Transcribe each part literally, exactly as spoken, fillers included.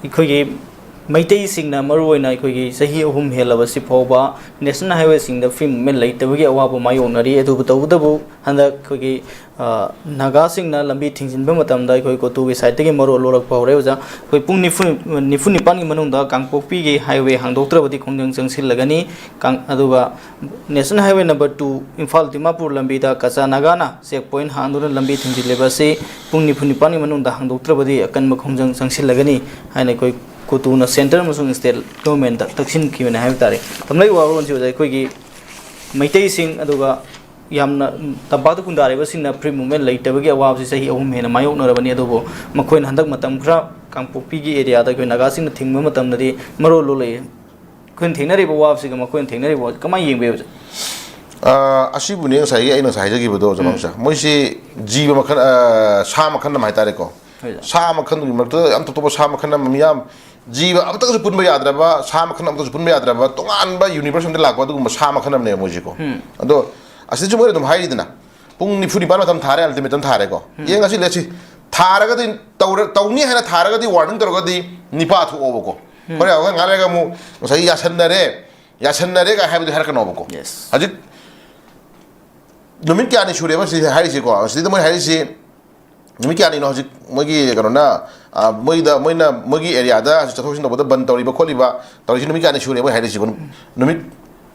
ꯑꯩꯈꯣꯏꯒꯤ ꯃꯩꯇꯩꯁꯤꯡꯅ ꯃꯔꯨꯑꯣꯏꯅ ꯑꯩꯈꯣꯏꯒꯤ ꯆꯍꯤ ꯑꯍꯨꯝ ꯍꯦꯜꯂꯕꯁꯤ ꯐꯥꯎꯕ ꯅꯦꯁꯅꯦꯜ ꯍꯥꯏꯋꯦꯁꯤꯡꯗ ꯐ꯭ꯔꯤ ꯃꯨꯞꯃꯦꯟ ꯂꯩꯇꯕꯒꯤ ꯑꯋꯥꯕ ꯃꯥꯌꯣꯛꯅꯔꯤ꯫ ꯑꯗꯨꯕꯨ ꯇꯧꯕꯇꯕꯨ ꯍꯟꯗꯛ ꯑꯩꯈꯣꯏꯒꯤ ꯅꯥꯒꯥꯁꯤꯡꯅ ꯂꯝꯕꯤ ꯊꯤꯡꯖꯤꯟꯕ ꯃꯇꯝꯗ ꯑꯩꯈꯣꯏ ꯀꯣꯇꯨꯒꯤ ꯁꯥꯏꯠꯇꯒꯤ ꯃꯔꯣꯜ ꯂꯣꯜꯂꯛꯄ ꯍꯧꯔꯦ ꯑꯣꯖꯥ꯫ ꯑꯩꯈꯣꯏ ꯄꯨꯡ ꯅꯤꯐꯨ, ꯅꯤꯐꯨ ꯅꯤꯄꯥꯟꯒꯤ ꯃꯅꯨꯡꯗ ꯀꯥꯡꯄꯣꯛꯄꯤꯒꯤ ꯍꯥꯏꯋꯦ ꯍꯥꯡꯗꯣꯛꯇ꯭ꯔꯕꯗꯤ ꯈꯣꯡꯖꯪ ꯆꯪꯁꯤꯜꯂꯒꯅꯤ꯫ ꯀꯥꯡ-, ꯑꯗꯨꯒ national highway number two Imphal Dimapur ꯂꯝꯕꯤꯗ ꯀꯆꯥ ꯅꯥꯒꯥꯅ ꯆꯦꯛ ꯄꯣꯏꯟ ꯍꯥꯡꯗꯨꯅ ꯂꯝꯕꯤ ꯊꯤꯡꯖꯤꯜꯂꯤꯕ ꯑꯁꯤ ꯄꯨꯡ ꯅꯤꯐꯨ ꯅꯤꯄꯥꯟꯒꯤ ꯃꯅꯨꯡꯗ ꯍꯥꯡꯗꯣꯛꯇ꯭ꯔꯕꯗꯤ ꯑꯀꯟꯕ ꯈꯣꯡꯖꯪ ꯆꯪꯁꯤꯜꯂꯒꯅꯤ ꯍꯥꯏꯅ ꯑꯩꯈꯣꯏ ꯀꯣꯇꯨꯅ ꯁꯦꯟꯇꯔ ꯑꯃꯁꯨꯡ ꯁ꯭ꯇꯦꯠ ꯒꯣꯚꯔꯟꯃꯦꯟꯠꯇ ꯇꯛꯁꯤꯟꯈꯤꯕꯅꯤ ꯍꯥꯏꯕ ꯇꯥꯔꯦ꯫ ꯇꯝꯂꯛꯏ ꯋꯥꯔꯣꯜꯁꯤ ꯑꯣꯖꯥ, ꯑꯩꯈꯣꯏꯒꯤ ꯃꯩꯇꯩꯁꯤꯡ ꯑꯗꯨꯒ ꯌꯥꯝꯅ, ꯎꯝ, ꯇꯝꯄꯥꯛꯇ ꯈꯨꯟꯗꯥꯔꯤꯕꯁꯤꯡꯅ ꯐ꯭ꯔꯤ ꯃꯨꯞꯃꯦꯟ ꯂꯩꯇꯕꯒꯤ ꯑꯋꯥꯕꯁꯤ ꯆꯍꯤ ꯑꯍꯨꯝ ꯍꯦꯟꯅ ꯃꯥꯌꯣꯛꯅꯔꯕꯅꯤ꯫ ꯑꯗꯨꯕꯨ ꯃꯈꯣꯏꯅ ꯍꯟꯗꯛ ꯃꯇꯝ ꯈꯔ ꯀꯥꯡꯄꯣꯛꯄꯤꯒꯤ ꯑꯦꯔꯤꯌꯥꯗ ꯑꯩꯈꯣꯏ ꯅꯥꯒꯥꯁꯤꯡꯅ ꯊꯤꯡꯕ ꯃꯇꯝꯗꯗꯤ ꯃꯔꯣꯜ ꯂꯣꯜꯂꯛꯏ꯫ ꯑꯩꯈꯣꯏꯅ ꯊꯦꯡꯅꯔꯤꯕ ꯋꯥꯕꯁꯤꯒ ꯃꯈꯣꯏꯅ ꯊꯦꯡꯅꯔꯤꯕ ꯋꯥꯕꯁꯤ ꯀꯃꯥꯏꯅ ꯌꯦꯡꯕ ꯌꯥꯏ ꯑꯣꯖꯥ? ꯑ, ꯑꯁꯤꯕꯨꯅꯦ ꯉꯁꯥꯏꯒꯤ ꯑꯩꯅ ꯉꯁꯥꯏ ꯍꯥꯏꯖꯈꯤꯕꯗꯣ, ꯎꯝ꯫ ꯆꯃꯝꯁꯦ꯫ ꯃꯣꯏꯁꯤ ꯖꯤꯕ ꯃꯈꯜ, ꯑ, ꯁꯥ ꯃꯈꯜ ꯑꯃ ꯍꯥꯏꯇꯥꯔꯦꯀꯣ꯫ ꯍꯣꯏ ꯑꯣꯖꯥ꯫ ꯁꯥ ꯃꯈꯜꯗꯨꯒꯤ ꯃꯔꯛꯇ ꯌꯥꯝ ꯇꯣꯞ ꯇꯣꯞꯄ ꯁꯥ ꯃꯈꯜ ꯑꯃ, ꯃꯤꯌꯥꯝ, ꯖꯤꯕ ꯑꯃꯠꯇꯒꯁꯨ ꯄꯨꯟꯕ ꯌꯥꯗ꯭ꯔꯕ, ꯁꯥ ꯃꯈꯜ ꯑꯃꯠꯇꯁꯨ ꯄꯨꯟꯕ ꯌꯥꯗ꯭ꯔꯕ, ꯇꯣꯉꯥꯟꯕ ꯌꯨꯅꯤꯚꯔꯁ ꯑꯃꯗ ꯂꯥꯛꯄ ꯑꯗꯨꯒꯨꯝꯕ ꯁꯥ ꯃꯈꯜ ꯑꯃꯅꯦꯕ ꯃꯣꯏꯁꯤꯀꯣ꯫ ꯎꯝ꯫ ꯑꯗꯣ ꯑꯁꯤꯗꯁꯨ ꯃꯣꯏꯅ ꯑꯗꯨꯝ ꯍꯥꯏꯔꯤꯗꯅ, ꯄꯨꯡ ꯅꯤꯐꯨ ꯅꯤꯄꯥꯟ ꯃꯇꯝ ꯊꯥꯔꯦ, ꯑꯜꯇꯤꯃꯦꯇꯝ ꯊꯥꯔꯦꯀꯣ꯫ ꯎꯝ꯫ ꯌꯦꯡꯉꯁꯤ, ꯂꯦꯠꯁꯤ꯫ ꯊꯥꯔꯒꯗꯤ, ꯇꯧꯔ-, ꯇꯧꯅꯤ ꯍꯥꯏꯅ ꯊꯥꯔꯒꯗꯤ, ꯋꯥꯔꯅꯤꯡ ꯇꯧꯔꯒꯗꯤ ꯅꯤꯄꯥ ꯊꯣꯛꯑꯣꯕꯀꯣ꯫ ꯎꯝ꯫ ꯍꯣꯔꯦꯟ ꯑꯃꯨꯛ ꯉꯥꯏꯍꯥꯛ ꯂꯩꯔꯒ ꯑꯃꯨꯛ ꯉꯁꯥꯏꯒꯤ ꯌꯥꯁꯟꯅꯔꯦ, ꯌꯥꯁꯟꯅꯔꯦ ꯀꯥꯏ ꯍꯥꯏꯕꯗꯨ ꯍꯥꯏꯔꯛꯀꯅꯣꯕꯀꯣ꯫ Yes꯫ ꯍꯧꯖꯤꯛ ꯅꯨꯃꯤꯠ ꯀꯌꯥꯅꯤ ꯁꯨꯔꯦꯕ ꯁꯤ ꯍꯥꯏꯔꯤꯁꯤꯀꯣ? ꯁꯤꯗ ꯃꯣꯏ ꯍꯥꯏꯔꯤꯁꯤ ꯅꯨꯃꯤꯠ ꯀꯌꯥꯅꯤꯅꯣ ꯍꯧꯖꯤꯛ ꯃꯣꯏꯒꯤ ꯀꯩꯅꯣꯅ, ꯑ, ꯃꯣꯏꯗ, ꯃꯣꯏꯅ ꯃꯣꯏꯒꯤ ꯑꯦꯔꯤꯌꯥꯗ ꯆꯠꯊꯣꯛ ꯆꯠꯁꯤꯟ ꯇꯧꯕꯗ ꯕꯟ ꯇꯧꯔꯤꯕ ꯈꯣꯠꯂꯤꯕ ꯇꯧꯔꯤꯁꯤ ꯅꯨꯃꯤꯠ ꯀꯌꯥꯅꯤ ꯁꯨꯔꯦ ꯃꯣꯏ ꯍꯥꯏꯔꯤꯁꯤꯕꯨ? ꯅꯨꯃꯤꯠ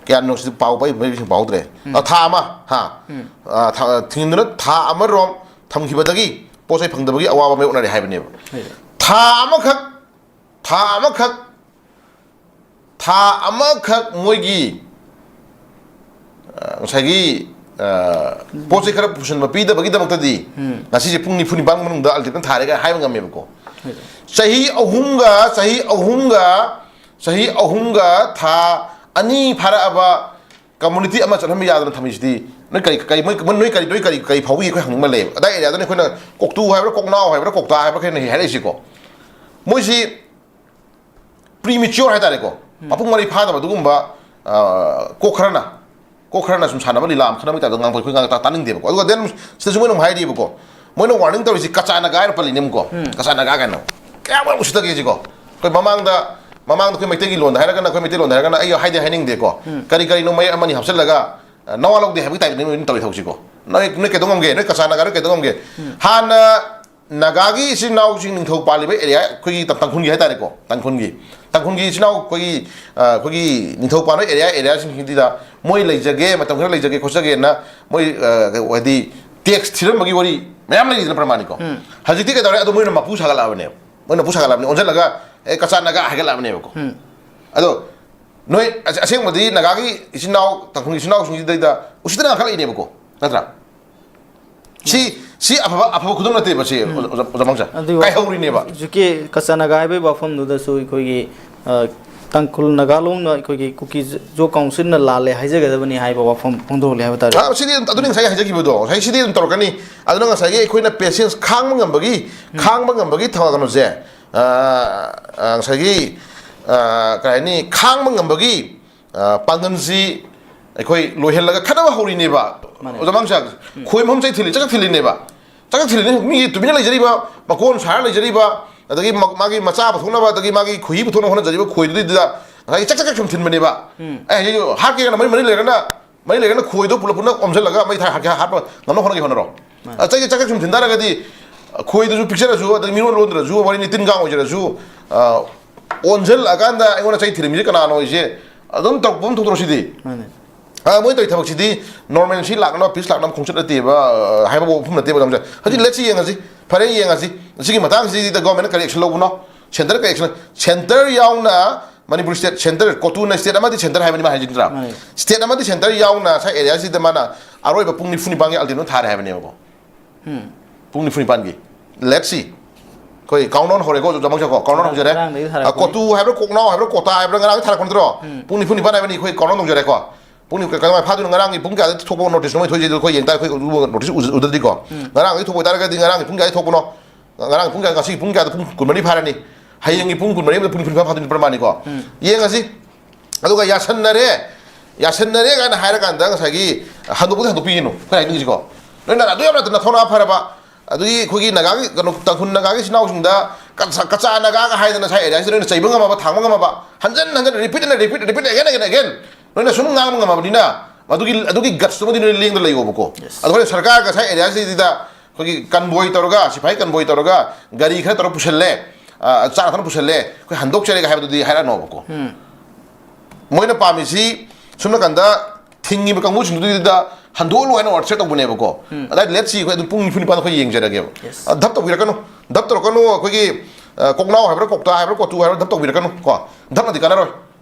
ꯀꯌꯥꯅꯣ ꯁꯤꯗ ꯄꯥꯎ ꯄꯥꯏ-, ꯃꯣꯏꯁꯤꯡ ꯄꯥꯎꯗ꯭ꯔꯦ꯫ ꯎꯝ꯫ ꯑ, ꯊꯥ ꯑꯃ, ꯍꯥ? ꯎꯝ꯫ ꯑ, ꯊꯥ-, ꯊꯤꯡꯖꯤꯟꯗꯨꯅ ꯊꯥ ꯑꯃꯔꯣꯝ ꯊꯝꯈꯤꯕꯗꯒꯤ ꯄꯣꯠ ꯆꯩ ꯐꯪꯗꯕꯒꯤ ꯑꯋꯥꯕ ꯃꯥꯌꯣꯛꯅꯔꯦ ꯍꯥꯏꯕꯅꯦꯕ꯫ ꯍꯣꯏ꯫ ꯊꯥ ꯑꯃꯈꯛ, ꯊꯥ ꯑꯃꯈꯛ ꯊꯥ ꯑꯃꯈꯛ ꯃꯣꯏꯒꯤ, ꯑ, ꯉꯁꯥꯏꯒꯤ, ꯑ, ꯄꯣꯠ ꯆꯩ ꯈꯔ ꯄꯨꯁꯤꯟꯕ ꯄꯤꯗꯕꯒꯤꯗꯃꯛꯇꯗꯤ ꯎꯝ꯫ ꯉꯁꯤꯁꯦ ꯄꯨꯡ ꯅꯤꯐꯨ ꯅꯤꯄꯥꯟ ꯃꯅꯨꯡꯗ ꯑꯜꯇꯤꯃꯦꯇꯝ ꯊꯥꯔꯦ ꯀꯥꯏꯅ ꯍꯥꯏꯕ ꯉꯝꯃꯦꯕꯀꯣ꯫ ꯍꯣꯏ꯫ ꯆꯍꯤ ꯑꯍꯨꯝꯒ, ꯆꯍꯤ ꯑꯍꯨꯝꯒ, ꯆꯍꯤ ꯑꯍꯨꯝꯒ ꯊꯥ ꯑꯅꯤ ꯐꯥꯔꯛꯑꯕ ꯀꯝꯃꯨꯅꯤꯇꯤ ꯑꯃ ꯆꯠꯍꯟꯕ ꯌꯥꯗꯅ ꯊꯝꯃꯤꯁꯤꯗꯤ ꯅꯣꯏ ꯀꯔꯤ, ꯀꯔꯤ, ꯃꯣꯏ, ꯅꯣꯏ ꯀꯔꯤ, ꯅꯣꯏ ꯀꯔꯤ, ꯀꯔꯤ ꯐꯥꯎꯕꯒꯤ ꯑꯩꯈꯣꯏ ꯍꯪꯅꯤꯡꯕ ꯂꯩꯌꯦꯕ꯫ ꯑꯗꯥꯏ ꯑꯦꯔꯤꯌꯥꯗꯅ ꯑꯩꯈꯣꯏꯅ ꯀꯣꯛꯇꯨ ꯍꯥꯏꯕ꯭ꯔꯥ, ꯀꯣꯛꯅꯥꯎ ꯍꯥꯏꯕ꯭ꯔꯥ, ꯀꯣꯛꯇꯥ ꯍꯥꯏꯕ꯭ꯔꯥ, ꯈꯔ ꯍꯦꯟꯅ ꯍꯥꯏꯔꯛꯏꯁꯤꯀꯣ꯫ ꯃꯣꯏꯁꯤ ꯄ꯭ꯔꯤꯃꯤꯆꯣꯔ ꯍꯥꯏꯇꯥꯔꯦꯀꯣ, ꯎꯝ꯫ ꯃꯄꯨꯡ ꯃꯔꯩ ꯐꯥꯗꯕ ꯑꯗꯨꯒꯨꯝꯕ, ꯑ, ꯀꯣꯛ ꯈꯔꯅ, ꯀꯣꯛ ꯈꯔꯅ ꯁꯨꯝ ꯁꯥꯟꯅꯕ ꯂꯤꯂꯥ ꯃꯈꯜ ꯑꯃꯒꯤ ꯇꯥꯏꯞꯇ ꯉꯥꯡꯕ ꯑꯩꯈꯣꯏ ꯉꯥꯡ-, ꯇꯥ-, ꯇꯥꯅꯤꯡꯗꯦꯕꯀꯣ꯫ ꯑꯗꯨꯒ then ꯁꯤꯗꯁꯨ ꯃꯣꯏꯅ ꯑꯃꯨꯛ ꯍꯥꯏꯔꯤꯕꯀꯣ, ꯃꯣꯏꯅ ꯋꯥꯔꯅꯤꯡ ꯇꯧꯔꯤꯁꯤ ꯀꯆꯥ ꯅꯥꯒꯥ ꯍꯥꯏꯅ ꯄꯜꯂꯤꯅꯦ ꯑꯃꯨꯛꯀꯣ꯫ ꯎꯝ꯫ ꯀꯆꯥ ꯅꯥꯒꯥ ꯀꯥꯏꯅ꯫ ꯀꯌꯥꯝ ꯌꯥꯝ ꯎꯁꯤꯠꯇꯒꯦ ꯁꯤꯀꯣ꯫ ꯑꯩꯈꯣꯏ ꯃꯃꯥꯡꯗ, ꯃꯃꯥꯡꯗ ꯑꯩꯈꯣꯏ ꯃꯩꯇꯩꯒꯤ ꯂꯣꯟꯗ ꯍꯥꯏꯔꯒꯅ, ꯑꯩꯈꯣꯏ ꯃꯩꯇꯩꯂꯣꯟꯗ ꯍꯥꯏꯔꯒꯅ ꯑꯩ ꯍꯥꯏꯗꯤ ꯍꯥꯏꯅꯤꯡꯗꯦꯀꯣ꯫ ꯀꯔꯤ ꯀꯔꯤꯅꯣ ꯃꯌꯦꯛ ꯑꯃꯅꯤ ꯍꯥꯞꯆꯤꯜꯂꯒ, ꯑ, ꯅꯋꯥ ꯂꯧꯗꯦ ꯍꯥꯏꯕꯒꯤ ꯇꯥꯏꯞꯇ ꯅꯣꯏ ꯇꯧꯔꯤ ꯊꯕꯛꯁꯤꯀꯣ꯫ ꯅꯣꯏ, ꯅꯣꯏ ꯀꯩꯗꯧ ꯉꯝꯒꯦ? ꯅꯣꯏ ꯀꯆꯥ ꯅꯥꯒꯥ ꯅꯣꯏ ꯀꯩꯗꯧ ꯉꯝꯒꯦ? ꯍꯥꯟꯅ ꯅꯥꯒꯥꯒꯤ ꯏꯆꯤꯟ ꯏꯅꯥꯎꯁꯤꯡ ꯅꯤꯡꯊꯧ ꯄꯥꯜꯂꯤꯕ ꯑꯦꯔꯤꯌꯥ, ꯑꯩꯈꯣꯏꯒꯤ ꯇ-, ꯇꯥꯡꯈꯨꯜꯒꯤ ꯍꯥꯏꯇꯥꯔꯦꯀꯣ, ꯇꯥꯡꯈꯨꯜꯒꯤ, ꯇꯥꯡꯈꯨꯜꯒꯤ ꯏꯆꯤꯟ ꯏꯅꯥꯎ ꯑꯩꯈꯣꯏꯒꯤ, ꯑ, ꯑꯩꯈꯣꯏꯒꯤ ꯅꯤꯡꯊꯧ ꯄꯥꯟꯕ ꯑꯦꯔꯤꯌꯥ, ꯑꯦꯔꯤꯌꯥꯁꯤꯡꯁꯤꯗ ꯃꯣꯏ ꯂꯩꯖꯒꯦ, ꯃꯇꯝ ꯈꯔ ꯂꯩꯖꯒꯦ ꯈꯣꯠꯆꯒꯦꯅ ꯃꯣꯏ, ꯑ, ꯍꯥꯏꯗꯤ ꯇꯦꯛꯁ ꯊꯤꯔꯝꯕꯒꯤ ꯋꯥꯔꯤ ꯃꯌꯥꯝ ꯂꯩꯔꯤꯗꯅ ꯄ꯭ꯔꯃꯥꯟꯅꯤꯀꯣ꯫ ꯍꯧꯖꯤꯛꯇꯤ ꯀꯩꯗꯧꯔꯦ? ꯑꯗꯣ ꯃꯣꯏꯅ ꯃꯄꯨ ꯁꯥꯒꯠꯂꯛꯑꯕꯅꯦꯕ꯫ ꯃꯣꯏꯅ ꯃꯄꯨ ꯁꯥꯒꯠꯂꯛꯑꯕꯅꯤ, ꯑꯣꯟꯁꯤꯜꯂꯒ, ꯑꯦ, ꯀꯆꯥ ꯅꯥꯒꯥ ꯍꯥꯏꯒꯠꯂꯛꯑꯕꯅꯦꯕꯀꯣ꯫ ꯑꯗꯣ ꯅꯣꯏ ꯑꯁ-, ꯑꯁꯦꯡꯕꯗꯤ ꯅꯥꯒꯥꯒꯤ ꯏꯆꯤꯟ ꯏꯅꯥꯎ, ꯇꯥꯡꯈꯨꯜꯒꯤ ꯏꯆꯤꯟ ꯏꯅꯥꯎꯁꯤꯡꯁꯤꯗꯩꯗ ꯎꯁꯤꯠꯇꯅ ꯉꯥꯡꯈꯠꯂꯛꯏꯅꯦꯕꯀꯣ, ꯅꯠꯇ꯭ꯔꯥ? ꯁꯤ, ꯁꯤ ꯑꯐꯕ, ꯑꯐꯕ ꯈꯨꯗꯝ ꯅꯠꯇꯦꯕ ꯁꯤ, ꯑꯣꯖꯥ, ꯑꯣꯖꯥ ꯃꯥꯡꯁꯥ꯫ ꯑꯗꯨꯒꯤ ꯀꯥꯏꯍꯧꯔꯤꯅꯦꯕ꯫ ꯍꯧꯖꯤꯛꯀꯤ ꯀꯆꯥ ꯅꯥꯒꯥ ꯍꯥꯏꯕꯒꯤ ꯋꯥꯐꯝꯗꯨꯗꯁꯨ ꯑꯩꯈꯣꯏꯒꯤ, ꯑ, ꯇꯥꯡꯈꯨꯜ ꯅꯥꯒꯥ ꯂꯣꯟꯅ ꯑꯩꯈꯣꯏꯒꯤ ꯀꯨꯀꯤ ꯖꯣ ꯀꯥꯎꯟꯁꯤꯜꯅ ꯂꯥꯜꯂꯦ ꯍꯥꯏꯖꯒꯗꯕꯅꯤ ꯍꯥꯏꯕ ꯋꯥꯐꯝ ꯐꯣꯡꯗꯣꯛꯂꯤ ꯍꯥꯏꯕ ꯇꯥꯔꯦ꯫ ꯑ, ꯁꯤꯗꯤ ꯑꯗꯨꯝ, ꯑꯗꯨꯅꯤ ꯉꯁꯥꯏ ꯍꯥꯏꯖꯈꯤꯕꯗꯣ, ꯉꯁꯥꯏ ꯁꯤꯗꯤ ꯑꯗꯨꯝ ꯇꯧꯔꯛꯀꯅꯤ꯫ ꯑꯗꯨꯅ ꯉꯁꯥꯏꯒꯤ ꯑꯩꯈꯣꯏꯅ ꯄꯦꯁꯦꯟꯁ ꯈꯥꯡꯕ ꯉꯝꯕꯒꯤ, ꯈꯥꯡꯕ ꯉꯝꯕꯒꯤ ꯊ-, ꯀꯩꯅꯣꯁꯦ, ꯑ, ꯑ, ꯉꯁꯥꯏꯒꯤ, ꯑ, ꯀꯩ ꯍꯥꯏꯅꯤ, ꯈꯥꯡꯕ ꯉꯝꯕꯒꯤ ꯑ, ꯄꯥꯡꯒꯜꯁꯤ ꯑꯩꯈꯣꯏ ꯂꯣꯏꯍꯜꯂꯒ ꯈꯠꯅꯕ ꯍꯧꯔꯤꯅꯦꯕ꯫ ꯃꯥꯅꯦ꯫ ꯑꯣꯖꯥ ꯃꯥꯡꯁꯥ, ꯈꯣꯏ ꯃꯍꯨꯝ ꯆꯩ ꯊꯤꯜꯂꯤ, ꯆꯥꯛ ꯊꯤꯜꯂꯤꯅꯦꯕ꯫ ꯆꯥꯛ ꯊꯤꯜꯂꯤꯅꯤ, ꯃꯤꯒꯤ ꯇꯨꯃꯤꯟꯅ ꯂꯩꯖꯔꯤꯕ, ꯃꯀꯣꯟ ꯁꯥꯔ ꯂꯩꯖꯔꯤꯕ, ꯑꯗꯒꯤ ꯃ-, ꯃꯥꯒꯤ ꯃꯆꯥ ꯄꯨꯊꯣꯛꯅꯕ, ꯑꯗꯒꯤ ꯃꯥꯒꯤ ꯈꯣꯏꯍꯤ ꯄꯨꯊꯣꯛꯅꯕ ꯍꯣꯠꯅꯖꯔꯤꯕ ꯈꯣꯏꯗꯨꯗꯩꯗꯨꯗ ꯉꯁꯥꯏꯒꯤ ꯆꯥꯛ, ꯆꯥꯛ, ꯆꯥꯛ ꯁꯨꯝ ꯊꯤꯟꯕꯅꯦꯕ꯫ ꯑꯩ ꯍꯧꯖꯤꯛ ꯍꯥꯠꯀꯦ ꯍꯥꯏꯅ ꯃꯔꯤ, ꯃꯔꯤ ꯂꯩꯔꯒꯅ, ꯃꯔꯤ ꯂꯩꯔꯒꯅ ꯈꯣꯏꯗꯣ ꯄꯨꯂꯞ, ꯄꯨꯟꯅ ꯑꯣꯝꯁꯤꯜꯂꯒ ꯃꯩ ꯊꯥ-, ꯍꯥꯠꯄ ꯉꯝꯅꯕ ꯍꯣꯠꯅꯒꯦ ꯍꯣꯠꯅꯔꯣ꯫ ꯃꯥꯅꯦ꯫ ꯑ, ꯆꯩꯒꯤ ꯆꯥꯛ, ꯆꯥꯛ ꯁꯨꯝ ꯊꯤꯟ ꯇꯥꯔꯒꯗꯤ ꯈꯣꯏꯗꯨꯁꯨ ꯄꯤꯛꯆꯔꯁꯨ, ꯑꯗꯒꯤ ꯃꯤꯔꯣꯟ ꯂꯣꯟꯗ꯭ꯔꯁꯨ, ꯋꯥꯔꯤꯅꯤ, ꯇꯤꯟ ꯀꯥꯡ ꯑꯣꯏꯖꯔꯁꯨ, ꯑ, ꯑꯣꯟꯁꯤꯜꯂꯛꯑꯀꯥꯟꯗ ꯑꯩꯉꯣꯟꯗ ꯆꯩ ꯊꯤꯔꯝꯃꯤꯁꯦ ꯀꯅꯥꯅꯣ ꯍꯥꯏꯁꯦ ꯑꯗꯨꯝ ꯇꯧꯔꯛꯄ ꯑꯃ ꯊꯣꯛꯇ꯭ꯔꯣ ꯁꯤꯗꯤ? ꯃꯥꯅꯦ꯫ ꯑ, ꯃꯣꯏ ꯇꯧꯔꯤ ꯊꯕꯛꯁꯤꯗꯤ ꯅꯣꯔꯃꯦꯜꯁꯤ ꯂꯥꯛꯅꯕ, ꯄꯤꯁ ꯂꯥꯛꯅꯕ ꯈꯣꯡꯆꯠ ꯅꯠꯇꯦꯕ, ꯑ, ꯍꯥꯏꯕ ꯋꯥꯐꯝ ꯅꯠꯇꯦꯕ, ꯇꯥꯃꯣꯁꯦ꯫ ꯍꯧꯖꯤꯛ ꯎꯝ꯫ ꯂꯦꯠꯁꯤ ꯌꯦꯡꯉꯁꯤ, ꯐꯔꯦ ꯌꯦꯡꯉꯁꯤ꯫ ꯁꯤꯒꯤ ꯃꯇꯥꯡꯁꯤꯗ ꯒꯣꯔꯃꯦꯟꯅ ꯀꯔꯤ ꯑꯦꯛꯁꯟ ꯂꯧꯕꯅꯣ? ꯁꯦꯟꯇꯔ ꯀꯔꯤ ꯑꯦꯛꯁꯟ? ꯁꯦꯟꯇꯔ ꯌꯥꯎꯅ ꯃꯅꯤꯄꯨꯔ ꯁ꯭ꯇꯦꯠ, ꯁꯦꯟꯇꯔ, ꯀꯣꯇꯨꯅ ꯁ꯭ꯇꯦꯠ ꯑꯃꯗꯤ ꯁꯦꯟꯇꯔ ꯍꯥꯏꯕꯅꯤ ꯃꯥ ꯍꯥꯏꯁꯤꯗ꯭ꯔꯥ? ꯃꯥꯅꯦ꯫ ꯁ꯭ꯇꯦꯠ ꯑꯃꯗꯤ ꯁꯦꯟꯇꯔ ꯌꯥꯎꯅ ꯉꯁꯥꯏ ꯑꯦꯔꯤꯌꯥꯁꯤꯗ ꯃꯥꯅ ꯑꯔꯣꯏꯕ ꯄꯨꯡ ꯅꯤꯐꯨ ꯅꯤꯄꯥꯟꯒꯤ ꯑꯜꯇꯤꯃꯦꯇꯝ ꯊꯥꯔꯦ ꯍꯥꯏꯕꯅꯦꯕꯀꯣ꯫ ꯎꯝ꯫ ꯄꯨꯡ ꯅꯤꯐꯨ ꯅꯤꯄꯥꯟꯒꯤ꯫ Let's see꯫ ꯑꯩꯈꯣꯏ countdown ꯍꯧꯔꯦꯀꯣ, ꯖꯃꯥꯡ ꯁꯥꯀꯣ꯫ Countdown ꯉꯔꯥꯡ-, ꯍꯧꯖꯔꯦ꯫ ꯉꯔꯥꯡꯗꯒꯤ ꯑ, ꯊꯥꯔꯛꯄꯅꯤ꯫ ꯀꯣꯇꯨ ꯍꯥꯏꯕ꯭ꯔꯥ, ꯀꯣꯛꯅꯥꯎ ꯍꯥꯏꯕ꯭ꯔꯥ, ꯀꯣꯇꯥ ꯍꯥꯏꯕ꯭ꯔꯥ, ꯉꯔꯥꯡ ꯊꯥꯔꯛꯄ ꯅꯠꯇ꯭ꯔꯣ? ꯎꯝ꯫ ꯄꯨꯡ ꯅꯤꯐꯨ ꯅꯤꯄꯥꯟ ꯍꯥꯏꯕꯅꯤ, ꯑꯩꯈꯣꯏ countdown ꯇꯧꯖꯔꯦꯀꯣ꯫ ꯄꯨꯡ ꯅꯤꯐꯨ, ꯀꯩꯅꯣ ꯐꯥꯗꯣꯏꯅꯣ? ꯉꯔꯥꯡꯒꯤ ꯄꯨꯡ ꯀꯌꯥꯗ ꯊꯣꯛꯄ notice ꯅꯣ ꯃꯣꯏ ꯊꯣꯛꯏꯁꯦ? ꯑꯩꯈꯣꯏ ꯌꯦꯡ ꯇꯥꯔꯦ, ꯑꯩꯈꯣꯏ ꯎ-, notice ꯎ-, ꯎꯗ꯭ꯔꯗꯤꯀꯣ꯫ ꯎꯝ꯫ ꯉꯔꯥꯡꯗꯒꯤ ꯊꯣꯛꯄ ꯑꯣꯏꯇꯥꯔꯒꯗꯤ ꯉꯔꯥꯡꯒꯤ ꯄꯨꯡ ꯀꯌꯥꯗ ꯊꯣꯛꯄꯅꯣ? ꯉꯔꯥꯡꯒꯤ ꯄꯨꯡ ꯀꯌꯥ, ꯉꯁꯤꯒꯤ ꯄꯨꯡ ꯀꯌꯥꯗ? ꯄꯨꯡ ꯀꯨꯟꯃꯔꯤ ꯐꯥꯔꯅꯤ꯫ ꯍꯌꯦꯡꯒꯤ ꯄꯨꯡ ꯀꯨꯟꯃꯔꯤ ꯑꯃꯗ ꯄꯨꯡ ꯅꯤꯐꯨ ꯅꯤꯄꯥꯟ ꯐꯥꯗꯣꯏꯅꯤ ꯄ꯭ꯔꯃꯥꯟꯅꯤꯀꯣ꯫ ꯎꯝ꯫ ꯌꯦꯡꯉꯁꯤ꯫ ꯑꯗꯨꯒ ꯌꯥꯁꯟꯅꯔꯦ, ꯌꯥꯁꯟꯅꯔꯦ ꯀꯥꯏꯅ ꯍꯥꯏꯔꯀꯥꯟꯗ ꯉꯁꯥꯏꯒꯤ ꯍꯟꯗꯣꯛꯄꯗꯤ ꯍꯟꯗꯣꯛꯄꯤꯒꯅꯨ, ꯑꯩꯈꯣꯏꯅ ꯍꯥꯏꯅꯤꯡꯉꯤꯁꯤꯀꯣ꯫ ꯅꯣꯏꯅ ꯑꯗꯨ ꯌꯥꯝꯅ ꯅꯊꯧꯅꯥ ꯐꯔꯕ, ꯑꯗꯨꯒꯤ ꯑꯩꯈꯣꯏꯒꯤ ꯅꯥꯒꯥꯒꯤ, ꯀꯩꯅꯣ, ꯇꯥꯡꯈꯨꯜ ꯅꯥꯒꯥꯒꯤ ꯏꯆꯤꯟ ꯏꯅꯥꯎꯁꯤꯡꯗ ꯀꯆꯥ ꯀꯆꯥ ꯅꯥꯒꯥꯒ ꯍꯥꯏꯗꯅ ꯉꯁꯥꯏ ꯑꯦꯔꯤꯌꯥꯁꯤꯗ ꯅꯣꯏꯅ ꯆꯩꯕ ꯉꯝꯃꯕ, ꯊꯥꯡꯕ ꯉꯝꯃꯕ, ꯍꯟꯖꯟ ꯍꯟꯖꯟ, repeat and repeat, repeat again and again, ꯅꯣꯏꯅ ꯁꯨꯝ ꯉꯥꯡꯕ ꯉꯝꯃꯕꯅꯤꯅ, ꯃꯗꯨꯒꯤ ꯑꯗꯨꯒꯤ gutsꯇꯨꯃꯗꯤ ꯅꯣꯏ ꯂꯦꯡꯗ ꯂꯩꯌꯣꯕꯀꯣ꯫ ꯑꯗꯣ ꯍꯣꯔꯦꯟ ꯁꯔꯀꯥꯔꯒ ꯉꯁꯥꯏ ꯑꯦꯔꯤꯌꯥꯁꯤꯗ ꯑꯩꯈꯣꯏꯒꯤ convoy ꯇꯧꯔꯒ, ꯁꯤꯐꯥꯏ convoy ꯇꯧꯔꯒ, ꯒꯥꯔꯤ ꯈꯔ ꯇꯧꯔꯒ ꯄꯨꯁꯜꯂꯦ, ꯑ, ꯆꯥꯅ ꯊꯛꯅ ꯄꯨꯁꯜꯂꯦ, ꯑꯩꯈꯣꯏ ꯍꯟꯗꯣꯛꯆꯔꯒꯦ ꯍꯥꯏꯕꯗꯨꯗꯤ ꯍꯥꯏꯔꯛꯑꯅꯣꯕꯀꯣ꯫ ꯃꯣꯏꯅ ꯄꯥꯝꯃꯤꯁꯤ ꯁꯣꯝ ꯅꯥꯀꯟꯗ ꯊꯤꯡꯉꯤꯕ ꯀꯥꯡꯕꯨꯁꯤꯡꯗꯨꯗ ꯍꯟꯗꯣꯛꯍꯜꯂꯨ ꯍꯥꯏꯅ order ꯇꯧꯕꯅꯦꯕꯀꯣ꯫ ꯑꯗꯥꯏꯗ let's see, ꯑꯩꯈꯣꯏ ꯑꯗꯨꯝ ꯄꯨꯡ ꯅꯤꯐꯨ ꯅꯤꯄꯥꯟ ꯑꯩꯈꯣꯏ ꯌꯦꯡꯖꯔꯒꯦꯕ꯫ ꯑ, ꯙꯞ ꯇꯧꯕꯤꯔꯛꯀꯅꯨ, ꯙꯞ ꯇꯧꯔꯛꯀꯅꯨ꯫ ꯑꯩꯈꯣꯏꯒꯤ, ꯑ, ꯀꯣꯛꯅꯥꯎ ꯍꯥꯏꯕ꯭ꯔꯥ, ꯀꯧꯇꯥ ꯍꯥꯏꯕ꯭ꯔꯥ, ꯀꯣꯇꯨ ꯍꯥꯏꯕ꯭ꯔꯥ, ꯙꯞ ꯇꯧꯕꯤꯔꯛꯀꯅꯨ ꯀꯣ꯫ ꯙꯞꯅꯗꯤ ꯀꯥꯟꯅꯔꯣꯏ꯫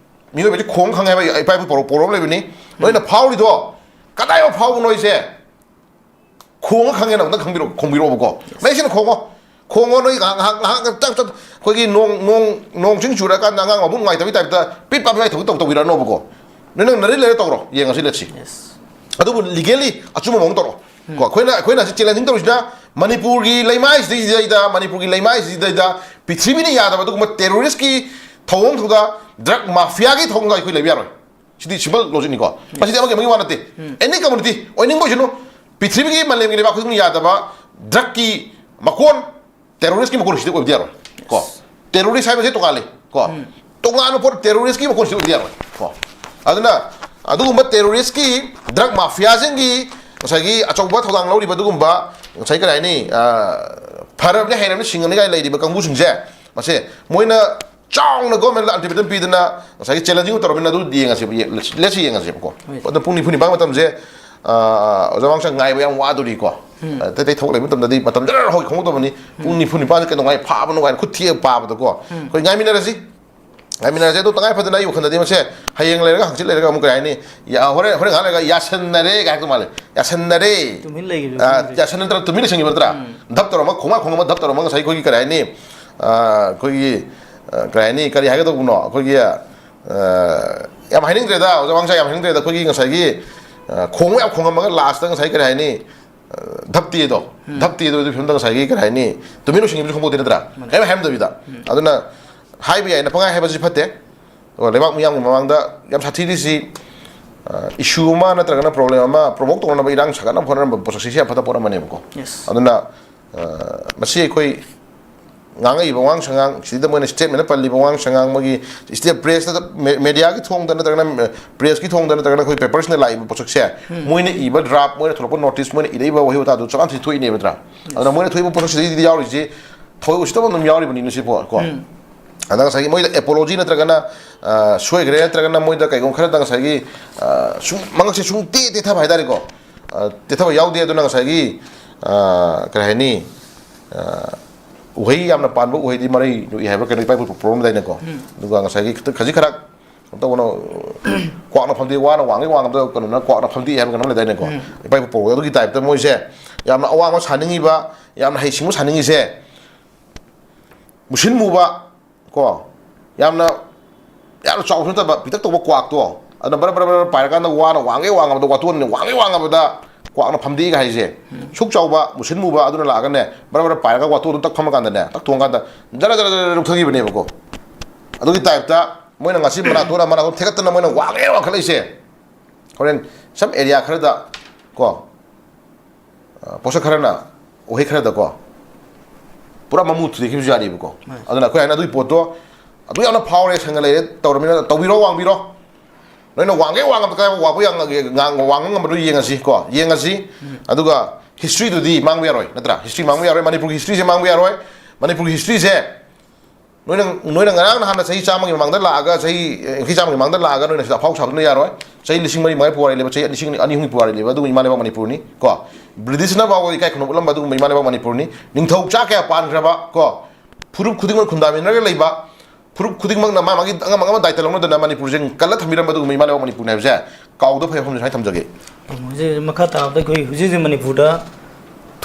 ꯃꯤꯑꯣꯏꯕꯁꯤ ꯈꯣꯡ ꯈꯪꯉꯦ ꯍꯥꯏꯕ ꯏꯄꯥ ꯏꯄꯨ ꯄꯧꯔꯧ ꯄꯧꯔꯧ ꯑꯃ ꯂꯩꯕꯅꯤ꯫ ꯅꯣꯏꯅ ꯐꯥꯎꯔꯤꯗꯣ ꯀꯗꯥꯏꯐꯥꯎ ꯐꯥꯎꯕꯅꯣ ꯑꯩꯁꯦ? ꯈꯣꯡꯉ ꯈꯪꯉꯦꯅ ꯑꯃꯨꯛꯇꯪ ꯈꯪꯕꯤꯔꯛꯑꯣ, ꯈꯣꯡꯕꯤꯔꯛꯑꯣꯕꯀꯣ꯫ ꯃꯌꯦꯛ ꯁꯦꯡꯅ ꯈꯣꯡꯉꯣ꯫ ꯈꯣꯡꯉꯣ ꯅꯣꯏ ꯉꯥꯏꯍꯥꯛ, ꯉꯥꯏꯍꯥꯛ, ꯉꯥꯏꯍꯥꯛ ꯇꯞ, ꯇꯞ, ꯑꯩꯈꯣꯏꯒꯤ ꯅꯣꯡ, ꯅꯣꯡ, ꯅꯣꯡ ꯆꯤꯡ ꯆꯨꯔꯀꯥꯟꯗ ꯑꯉꯥꯡ ꯃꯕꯨꯛ ꯅꯨꯡꯉꯥꯏꯇꯕꯒꯤ ꯇꯥꯏꯞꯇ ꯄꯤꯠ ꯄꯥꯠ ꯄꯤꯠ ꯄꯥꯠ ꯇꯧ-, ꯇꯧꯕꯤꯔꯛꯑꯅꯣꯕꯀꯣ꯫ ꯅꯣꯏ ꯅꯪ ꯅꯔꯤ ꯂꯩꯔ ꯇꯧꯔꯣ, ꯌꯦꯡꯉꯁꯤ, let's see꯫ ꯑꯗꯨꯕꯨ legally ꯑꯆꯨꯝꯕ ꯃꯑꯣꯡ ꯇꯧꯔꯣ꯫ ꯀꯣ, ꯑꯩꯈꯣꯏꯅ, ꯑꯩꯈꯣꯏꯅ ꯍꯧꯖꯤꯛ challenging ꯇꯧꯔꯤꯁꯤꯅ ꯃꯅꯤꯄꯨꯔꯒꯤ ꯂꯩꯃꯥꯏꯁꯤꯗꯩꯗ, ꯃꯅꯤꯄꯨꯔꯒꯤ ꯂꯩꯃꯥꯏꯁꯤꯗꯩꯗ ꯄ꯭ꯔꯤꯊꯤꯕꯤꯅ ꯌꯥꯗꯕ ꯑꯗꯨꯒꯨꯝꯕ terroristꯀꯤ ꯊꯧꯑꯣꯡ ꯊꯧꯗꯥ, drug mafiaꯒꯤ ꯊꯧꯑꯣꯡꯗ ꯑꯩꯈꯣꯏ ꯂꯩꯕ ꯌꯥꯔꯣꯏ꯫ ꯁꯤꯗꯤ simple logicꯅꯤꯀꯣ꯫ ꯃꯁꯤꯗꯤ ꯑꯃꯒꯤ ꯑꯃꯒꯤ ꯋꯥ ꯅꯠꯇꯦ꯫ Any community ꯑꯣꯏꯅꯤꯡꯕ ꯑꯣꯏꯁꯅꯨ, ꯄ꯭ꯔꯤꯊꯤꯕꯤꯒꯤ ꯃꯥꯂꯦꯝꯒꯤ ꯂꯩꯕꯥꯛ ꯈꯨꯗꯤꯡꯃꯛ ꯌꯥꯗꯕ drugꯀꯤ ꯃꯀꯣꯟ, terroristꯀꯤ ꯃꯀꯣꯟꯁꯤꯗꯤ ꯑꯣꯏꯕꯗꯤ ꯌꯥꯔꯣꯏ ꯀꯣ꯫ Terrorist ꯍꯥꯏꯕꯁꯤ ꯇꯣꯉꯥꯜꯂꯤ ꯀꯣ꯫ ꯇꯣꯉꯥꯟꯕ ꯄꯣꯠ, terroristꯀꯤ ꯃꯀꯣꯟꯁꯤꯗꯤ ꯑꯣꯏꯕꯗꯤ ꯌꯥꯔꯣꯏ ꯀꯣ꯫ ꯑꯗꯨꯅ ꯑꯗꯨꯒꯨꯝꯕ terroristꯀꯤ, drug mafiaꯁꯤꯡꯒꯤ ꯉꯁꯥꯏꯒꯤ ꯑꯆꯧꯕ ꯊꯧꯗꯥꯡ ꯂꯧꯔꯤꯕ ꯑꯗꯨꯒꯨꯝꯕ ꯉꯁꯥꯏ ꯀꯔꯤ ꯍꯥꯏꯅꯤ, ꯑ, ꯐꯔꯕꯅꯤ, ꯍꯩꯔꯕꯅꯤ, ꯁꯤꯡꯉꯕꯅꯤ ꯀꯥꯏꯅ ꯂꯩꯔꯤꯕ ꯀꯥꯡꯕꯨꯁꯤꯡꯁꯦ, ꯃꯁꯦ ꯃꯣꯏꯅ ꯆꯥꯎꯅ governmentꯗ ultimatum ꯄꯤꯗꯅ ꯉꯁꯥꯏꯒꯤ challenging ꯇꯧꯔꯕꯅꯤꯅ ꯑꯗꯨ ꯌꯦꯡꯉꯁꯦꯕ, ꯌꯦ-, let's see ꯌꯦꯡꯉꯁꯦꯕꯀꯣ꯫ ꯑꯗꯣ ꯄꯨꯡ ꯅꯤꯐꯨ ꯅꯤꯄꯥꯟ ꯃꯇꯝꯁꯦ, ꯑ, ꯑꯣꯖꯥ ꯋꯥꯡꯁꯪ ꯉꯥꯏꯕ ꯌꯥꯝ ꯋꯥꯗꯣꯔꯤꯀꯣ꯫ ꯑꯇꯩ ꯑꯇꯩ ꯊꯕꯛ ꯂꯩꯕ ꯃꯇꯝꯗꯗꯤ ꯃꯇꯝ ꯖꯔ ꯍꯧꯈꯤ ꯈꯪꯍꯧꯗꯕꯅꯤ꯫ ꯄꯨꯡ ꯅꯤꯐꯨ ꯅꯤꯄꯥꯟꯁꯦ ꯀꯩꯗꯧꯉꯥꯏ ꯐꯥꯕꯅꯣ ꯀꯥꯏꯅ ꯈꯨꯠ ꯊꯦꯛꯑ ꯄꯥꯕꯗꯀꯣ꯫ ꯑꯩꯈꯣꯏ ꯉꯥꯏꯃꯤꯟꯅꯔꯁꯤ꯫ ꯉꯥꯏꯃꯤꯟꯅꯔꯁꯦ꯫ ꯑꯗꯣ ꯇꯉꯥꯏ ꯐꯗꯅ ꯑꯩ ꯋꯥꯈꯜꯗꯗꯤ ꯃꯁꯦ ꯍꯌꯦꯡ ꯂꯩꯔꯒ ꯍꯪꯆꯤꯠ ꯂꯩꯔꯒ ꯑꯃꯨꯛ ꯀꯩ ꯍꯥꯏꯅꯤ, ꯌꯥ-, ꯍꯣꯔꯦꯟ, ꯍꯣꯔꯦꯟ ꯉꯥꯏꯍꯥꯛ ꯂꯩꯔꯒ ꯌꯥꯁꯟꯅꯔꯦ ꯀꯥꯏ ꯍꯥꯏꯔꯛꯇꯧ ꯃꯥꯜꯂꯦ꯫ ꯌꯥꯁꯟꯅꯔꯦ꯫ ꯇꯨꯃꯤꯟ ꯂꯩꯈꯤꯕꯗꯣ ꯑ, ꯈꯪꯗ꯭ꯔꯦ꯫ ꯌꯥꯁꯟꯅ ꯅꯠꯇ꯭ꯔ ꯇꯨꯃꯤꯟ ꯂꯩꯁꯟꯈꯤꯕ ꯅꯠꯇ꯭ꯔꯥ? ꯙꯞ ꯇꯧꯔꯝꯃ, ꯈꯣꯡꯉ ꯈꯣꯡꯉꯝꯃ ꯙꯞ ꯇꯧꯔꯝꯃ ꯉꯁꯥꯏ ꯑꯩꯈꯣꯏꯒꯤ ꯀꯔꯤ ꯍꯥꯏꯅꯤ, ꯑ, ꯑꯩꯈꯣꯏꯒꯤ, ꯑ, ꯀꯔꯤ ꯍꯥꯏꯅꯤ, ꯀꯔꯤ ꯍꯥꯏꯒꯗꯧꯕꯅꯣ? ꯑꯩꯈꯣꯏꯒꯤ, ꯑ, ꯌꯥꯝ ꯍꯥꯏꯅꯤꯡꯗ꯭ꯔꯦꯗ, ꯑꯣꯖꯥ ꯋꯥꯡꯁꯥ, ꯌꯥꯝ ꯍꯥꯏꯅꯤꯡꯗ꯭ꯔꯦꯗ꯫ ꯑꯩꯈꯣꯏꯒꯤ ꯉꯁꯥꯏꯒꯤ, ꯑ, ꯈꯣꯡꯕ ꯌꯥꯝ ꯈꯣꯡꯉꯝꯃꯒ lastꯇ ꯉꯁꯥꯏ ꯀꯔꯤ ꯍꯥꯏꯅꯤ, ꯑ, ꯙꯞꯇꯤꯗꯣ, ꯙꯞꯇꯤꯗꯣ ꯑꯗꯨ ꯐꯤꯂꯝꯗ ꯉꯁꯥꯏꯒꯤ ꯀꯔꯤ ꯍꯥꯏꯅꯤ, ꯇꯨꯃꯤꯟ ꯂꯣꯏꯁꯤꯟꯈꯤꯕꯁꯨ ꯈꯪꯄꯣꯠꯇꯦ ꯅꯠꯇ꯭ꯔꯥ? ꯀꯔꯤꯝ ꯍꯥꯏꯔꯝꯗꯕꯤꯗ꯫ ꯑꯗꯨꯅ ꯍꯥꯏꯕ ꯌꯥꯏꯅ ꯄꯪꯍꯥꯏ ꯍꯥꯏꯕꯁꯤ ꯐꯠꯇꯦ꯫ ꯑꯣ, ꯂꯩꯕꯥꯛ ꯃꯤꯌꯥꯝꯒꯤ ꯃꯃꯥꯡꯗ ꯌꯥꯝ ꯁꯥꯊꯤꯔꯤꯁꯤ, ꯑ, issue ꯑꯃ ꯅꯠꯇ꯭ꯔꯒꯅ problem ꯑꯃ provoke ꯇꯧꯅꯅꯕ ꯏꯔꯥꯡ ꯁꯥꯒꯠꯅꯕ ꯍꯣꯠꯅꯔꯝꯕ ꯄꯣꯠꯁꯛꯁꯤ ꯁꯤ ꯌꯥꯝ ꯐꯠꯇꯕ ꯄꯣꯠ ꯑꯃꯅꯦꯕꯀꯣ꯫ ꯑꯗꯨꯅ, ꯑ, ꯃꯁꯤ ꯑꯩꯈꯣꯏ ꯉꯥꯡꯉꯛꯏꯕ ꯋꯥꯉꯥꯡ ꯁꯉꯥꯡ, ꯁꯤꯗ ꯃꯣꯏꯅ statement ꯄꯜꯂꯤꯕ ꯋꯥꯉꯥꯡ ꯁꯉꯥꯡ, ꯃꯣꯏꯒꯤ ꯁꯤꯗ press ꯇ, media ꯒꯤ ꯊꯣꯡꯗ ꯅꯠꯇ꯭ꯔꯒꯅ press ꯀꯤ ꯊꯣꯡꯗ ꯅꯠꯇ꯭ꯔꯒꯅ ꯑꯩꯈꯣꯏ paper ꯁꯤꯡꯗ ꯂꯥꯛꯏꯕ ꯄꯣꯠꯁꯛꯁꯦ, ꯃꯣꯏꯅ ꯏꯕ draft, ꯃꯣꯏꯅ ꯊꯣꯛꯂꯛꯄ notice, ꯃꯣꯏꯅ ꯏꯔꯛꯏꯕ ꯋꯥꯍꯩ ꯋꯥꯇꯥꯗꯨ ꯆꯞ ꯃꯥꯟꯅ ꯊꯣꯛꯏꯅꯦꯕ ꯅꯠꯇ꯭ꯔꯥ? ꯑꯗꯨꯅ ꯃꯣꯏꯅ ꯊꯣꯛꯏꯕ ꯄꯣꯠꯁꯛꯁꯤꯗꯩꯗꯤ ꯌꯥꯎꯔꯤꯁꯦ ꯊꯑꯣꯏ ꯎꯁꯤꯠꯇꯕ ꯑꯗꯨꯝ ꯌꯥꯎꯔꯤꯕꯅꯤꯅ ꯁꯤ ꯄꯣꯠ ꯀꯣ꯫ ꯑꯗ ꯉꯁꯥꯏꯒꯤ ꯃꯣꯏꯗ apology ꯅꯠꯇ꯭ꯔꯒꯅ, ꯑ, ꯁꯣꯏꯈ꯭ꯔꯦ ꯅꯠꯇ꯭ꯔꯒꯅ ꯃꯣꯏꯗ ꯀꯩꯒꯨꯝꯕ ꯈꯔꯗ ꯉꯁꯥꯏꯒꯤ, ꯑ, ꯁꯨꯝ ꯃꯉꯛꯁꯦ ꯁꯨꯝ ꯇꯦ ꯇꯦꯊꯕ ꯍꯥꯏꯇꯥꯔꯦꯀꯣ꯫ ꯑ, ꯇꯦꯊꯕ ꯌꯥꯎꯗꯦ꯫ ꯑꯗꯨꯅ ꯉꯁꯥꯏꯒꯤ, ꯑ, ꯀꯔꯤ ꯍꯥꯏꯅꯤ, ꯑ, ꯎꯍꯩ ꯌꯥꯝꯅ ꯄꯥꯟꯕ ꯎꯍꯩꯗꯤ ꯃꯔꯩ ꯂꯨꯏ ꯍꯥꯏꯕ ꯀꯩꯅꯣ ꯏꯄꯥ ꯏꯄꯨ ꯄ꯭ꯔꯣꯕꯝ ꯂꯩꯗꯥꯏꯅꯦꯀꯣ꯫ ꯑꯗꯨꯒ ꯉꯁꯥꯏꯒꯤ ꯈꯤꯇꯪ ꯈꯖꯤꯛ ꯈꯔ ꯀꯩꯅꯣ ꯇꯧꯕꯅ, ꯀ꯭ꯋꯥꯛꯅ ꯐꯝꯗꯦꯛꯏ, ꯋꯥꯅ ꯋꯥꯡꯉꯤ ꯋꯥꯡꯉꯕꯗ ꯀꯩꯅꯣꯅ ꯀ꯭ꯋꯥꯛꯅ ꯐꯝꯗꯦꯛꯏ ꯍꯥꯏꯕ ꯀꯩꯅꯣꯝ ꯂꯩꯗꯥꯏꯅꯦꯀꯣ꯫ ꯏꯄꯥ ꯏꯄꯨ ꯄ꯭ꯔꯣꯕꯝ ꯑꯗꯨꯒꯤ type ꯇ ꯃꯣꯏꯁꯦ ꯌꯥꯝꯅ ꯑꯋꯥꯡꯕ ꯁꯥꯅꯤꯡꯉꯤꯕ, ꯌꯥꯝꯅ ꯍꯩꯁꯤꯡꯕ ꯁꯥꯅꯤꯡꯉꯤꯁꯦ, ꯃꯨꯁꯤꯟ ꯃꯨꯕ ꯀꯣ, ꯌꯥꯝꯅ, ꯌꯥꯝꯅ ꯆꯥꯎꯕꯁꯨ ꯅꯠꯇꯕ ꯄꯤꯛꯇꯛ ꯇꯧꯕ ꯀ꯭ꯋꯥꯛꯇꯣ, ꯑꯗꯨꯅ ꯕꯔ ꯕꯔ ꯕꯔ ꯄꯥꯏꯔꯀꯥꯟꯗ ꯋꯥꯅ ꯋꯥꯡꯒꯩ ꯋꯥꯡꯉꯕꯗ ꯋꯥꯇꯣꯟꯅ ꯋꯥꯡꯒꯩ ꯋꯥꯡꯉꯕꯗ ꯀ꯭ꯋꯥꯛꯅ ꯐꯝꯗꯦꯛꯏꯒ ꯍꯥꯏꯁꯦ꯫ ꯁꯨꯛ ꯆꯥꯎꯕ ꯃꯨꯁꯤꯟ ꯃꯨꯕ ꯑꯗꯨꯅ ꯂꯥꯛꯑꯒꯅꯦ, ꯕꯔ ꯕꯔ ꯄꯥꯏꯔꯒ ꯋꯥꯇꯣꯟꯗꯣ ꯇꯛ ꯐꯝꯃꯀꯥꯟꯗꯅꯦ, ꯇꯛ ꯊꯣꯡꯉꯀꯥꯟꯗ ꯖꯔ ꯖꯔ ꯖꯔ ꯂꯨꯞꯊꯈꯤꯕꯅꯦꯕꯀꯣ꯫ ꯑꯗꯨꯒꯤ type ꯇ ꯃꯣꯏꯅ ꯉꯁꯤ ꯃꯅꯥꯇꯣꯟ ꯃꯅꯥꯇꯣꯟ ꯊꯦꯛꯀꯠꯇꯅ ꯃꯣꯏꯅ ꯋꯥꯡꯒꯩ ꯋꯥꯡꯈꯠꯂꯛꯏꯁꯦ꯫ ꯍꯣꯔꯦꯟ some area ꯈꯔꯗ ꯀꯣ, ꯑ, ꯄꯣꯠꯁꯛ ꯈꯔꯅ ꯎꯍꯩ ꯈꯔꯗꯀꯣ ꯄꯨꯔꯥ ꯃꯃꯨ ꯊꯨꯗꯦꯛꯈꯤꯕꯁꯨ ꯌꯥꯔꯤꯕꯀꯣ꯫ ꯑꯗꯨꯅ ꯑꯩꯈꯣꯏ ꯍꯥꯏꯅ ꯑꯗꯨꯒꯤ ꯄꯣꯠꯇꯣ ꯑꯗꯨ ꯌꯥꯝꯅ ꯐꯥꯎꯔꯦ, ꯁꯪꯒ ꯂꯩꯔꯦ ꯇꯧꯔꯕꯅꯤꯅ ꯇꯧꯕꯤꯔꯣ, ꯋꯥꯡꯕꯤꯔꯣ꯫ ꯅꯣꯏꯅ ꯋꯥꯡꯒꯩ ꯋꯥꯡꯉꯕꯗ ꯀꯥꯏ ꯋꯥꯡꯕ ꯌꯥ-, ꯉꯥꯡ-, ꯋꯥꯡꯕ ꯉꯝꯕꯗꯣ ꯌꯦꯡꯉꯁꯤ ꯀꯣ, ꯌꯦꯡꯉꯁꯤ꯫ ꯑꯗꯨꯒ history ꯗꯨꯗꯤ ꯃꯥꯡꯕ ꯌꯥꯔꯣꯏ ꯅꯠꯇ꯭ꯔꯥ? History ꯃꯥꯡꯕ ꯌꯥꯔꯣꯏ, ꯃꯅꯤꯄꯨꯔꯒꯤ history ꯁꯦ ꯃꯥꯡꯕ ꯌꯥꯔꯣꯏ꯫ ꯃꯅꯤꯄꯨꯔꯒꯤ history ꯁꯦ ꯅꯣꯏꯅ, ꯅꯣꯏꯅ ꯉꯔꯥꯡ ꯅꯍꯥꯟꯅ ꯆꯍꯤ ꯆꯥꯝꯃꯒꯤ ꯃꯃꯥꯡꯗ ꯂꯥꯛꯑꯒ, ꯆꯍꯤ, ꯑꯦ, ꯌꯥꯡꯈꯩ ꯆꯥꯝꯃꯒꯤ ꯃꯃꯥꯡꯗ ꯂꯥꯛꯑꯒ ꯅꯣꯏꯅ ꯁꯤꯗ ꯑꯐꯥꯎ ꯁꯥꯗꯨꯅ ꯌꯥꯔꯣꯏ꯫ ꯆꯍꯤ ꯂꯤꯁꯤꯡ ꯃꯔꯤ ꯃꯉꯥ ꯄꯨꯋꯥꯔꯤ ꯂꯩꯕ, ꯆꯍꯤ ꯂꯤꯁꯤꯡ ꯑꯅꯤ ꯑꯍꯨꯝꯒꯤ ꯄꯨꯋꯥꯔꯤ ꯂꯩꯕ, ꯑꯗꯨꯒꯨꯝꯕ ꯏꯃꯥ ꯂꯩꯕꯥꯛ ꯃꯅꯤꯄꯨꯔꯅꯤ ꯀꯣ꯫ ꯕ꯭ꯔꯤꯇꯤꯁꯅ ꯐꯥꯎꯕ ꯏꯀꯥꯏ ꯈꯨꯝꯅꯕ ꯎꯠꯂꯝꯕ ꯑꯗꯨꯒꯨꯝꯕ ꯏꯃꯥ ꯂꯩꯕꯥꯛ ꯃꯅꯤꯄꯨꯔꯅꯤ꯫ ꯅꯤꯡꯊꯧ ꯆꯥ ꯀꯌꯥ ꯄꯥꯟꯈ꯭ꯔꯕ ꯀꯣ, ꯐꯨꯔꯨꯞ ꯈꯨꯗꯤꯡꯃꯛ ꯈꯨꯟꯗꯥꯃꯤꯟꯅꯔꯒ ꯂꯩꯕ, ꯐꯨꯔꯨꯞ ꯈꯨꯗꯤꯡꯃꯛꯅ ꯃꯥ ꯃꯥꯒꯤ ꯑꯉꯝ ꯑꯉꯝꯕ ꯗꯥꯏꯇ ꯂꯧꯅꯗꯅ ꯃꯅꯤꯄꯨꯔꯁꯦ ꯀꯜꯂ ꯊꯝꯕꯤꯔꯝꯕ ꯑꯗꯨꯒꯨꯝꯕ ꯏꯃꯥ ꯂꯩꯕꯥꯛ ꯃꯅꯤꯄꯨꯔꯅꯤ ꯍꯥꯏꯕꯁꯦ ꯀꯥꯎꯗ ꯐꯩ ꯋꯥꯐꯝꯁꯦ ꯁꯨꯃꯥꯏꯅ ꯊꯝꯖꯒꯦ꯫ ꯍꯧꯖꯤꯛ ꯃꯈꯥ ꯇꯥꯕꯗ ꯑꯩꯈꯣꯏ ꯍꯧꯖꯤꯛ ꯍꯧꯖꯤꯛ ꯃꯅꯤꯄꯨꯔꯗ